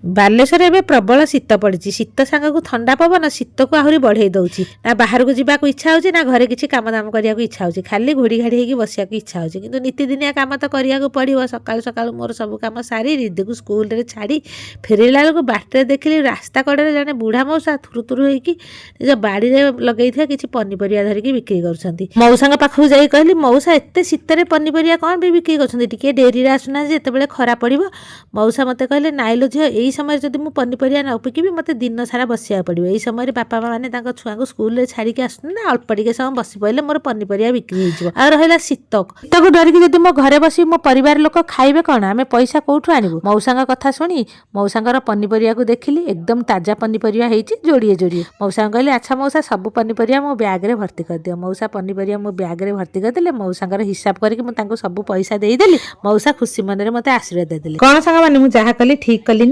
ବାଲେଶ୍ୱରରେ ଏବେ ପ୍ରବଳ ଶୀତ ପଡ଼ିଛି। ଶୀତ ସାଙ୍ଗକୁ ଥଣ୍ଡା ପବନ ଶୀତକୁ ଆହୁରି ବଢ଼େଇ ଦେଉଛି। ନା ବାହାରକୁ ଯିବାକୁ ଇଚ୍ଛା ହେଉଛି, ନା ଘରେ କିଛି କାମ ଦାମ କରିବାକୁ ଇଚ୍ଛା ହେଉଛି। ଖାଲି ଘୋଡ଼ି ଘାଡ଼ି ହେଇକି ବସିବାକୁ ଇଚ୍ଛା ହେଉଛି। କିନ୍ତୁ ନିତିଦିନିଆ କାମ ତ କରିବାକୁ ପଡ଼ିବ। ସକାଳୁ ସକାଳୁ ମୋର ସବୁ କାମ ସାରି ରିଦିକୁ ସ୍କୁଲରେ ଛାଡ଼ି ଫେରିଲା ବେଳକୁ ବାଟରେ ଦେଖିଲି, ରାସ୍ତା କଡ଼ରେ ଜଣେ ବୁଢ଼ା ମଉସା ଥୁରୁ ଥୁରୁ ହେଇକି ନିଜ ବାଡ଼ିରେ ଲଗେଇଥିବା କିଛି ପନିପରିବା ଧରିକି ବିକ୍ରି କରୁଛନ୍ତି। ମଉସାଙ୍କ ପାଖକୁ ଯାଇ କହିଲି, "ମଉସା, ଏତେ ଶୀତରେ ପନିପରିବା କ'ଣ ପାଇଁ ବିକ୍ରି କରୁଛନ୍ତି? ଟିକେ ଡେରିରେ ଆସୁନାହାନ୍ତି, ଯେତେବେଳେ ଖରା ପଡ଼ିବ।" ମଉସା ମୋତେ କହିଲେ, "ନାଇଁ ଲୋ ଝିଅ, ଏଇ ସମୟରେ ଯଦି ମୁଁ ପନିପରିବା ନ ବିକିବି, ମୋତେ ଦିନ ସାରା ବସିବାକୁ ପଡ଼ିବ। ଏଇ ସମୟରେ ବାପା ମାନେ ତାଙ୍କ ଛୁଆଙ୍କୁ ସ୍କୁଲରେ ଛାଡ଼ିକି ଆସୁଛନ୍ତି ନା, ଅଳ୍ପ ଟିକେ ସମୟ ବସି ପଡ଼ିଲେ ମୋର ପନିପରିବା ବିକ୍ରି ହେଇଯିବ। ଆଉ ରହିଲା ଶୀତ, ଶୀତକୁ ଡରିକି ଯଦି ମୋ ଘରେ ବସି, ମୋ ପରିବାର ଲୋକ ଖାଇବେ କ'ଣ? ଆମେ ପଇସା କୋଉଠୁ ଆଣିବୁ?" ମଉସାଙ୍କ କଥା ଶୁଣି ମଉସାଙ୍କର ପନିପରିବାକୁ ଦେଖିଲି, ଏକଦମ ତାଜା ପନିପରିବା ହେଇଛି ଯୋଡ଼ିଏ ଯୋଡ଼ିଏ। ମଉସାଙ୍କୁ କହିଲି, "ଆଚ୍ଛା ମଉସା, ସବୁ ପନିପରିବା ମୋ ବ୍ୟାଗରେ ଭର୍ତ୍ତି କରିଦିଅ।" ମଉସା ପନିପରିବା ମୋ ବ୍ୟାଗରେ ଭର୍ତ୍ତି କରିଦେଲେ। ମଉସାଙ୍କର ହିସାବ କରିକି ମୁଁ ତାଙ୍କୁ ସବୁ ପଇସା ଦେଇଦେଲି। ମଉସା ଖୁସି ମନରେ ମୋତେ ଆଶୀର୍ବାଦ ଦେଇଦେଲେ। କଣ ସାଙ୍ଗମାନେ, ମୁଁ ଯାହା କଲି ଠିକ କଲି ନା?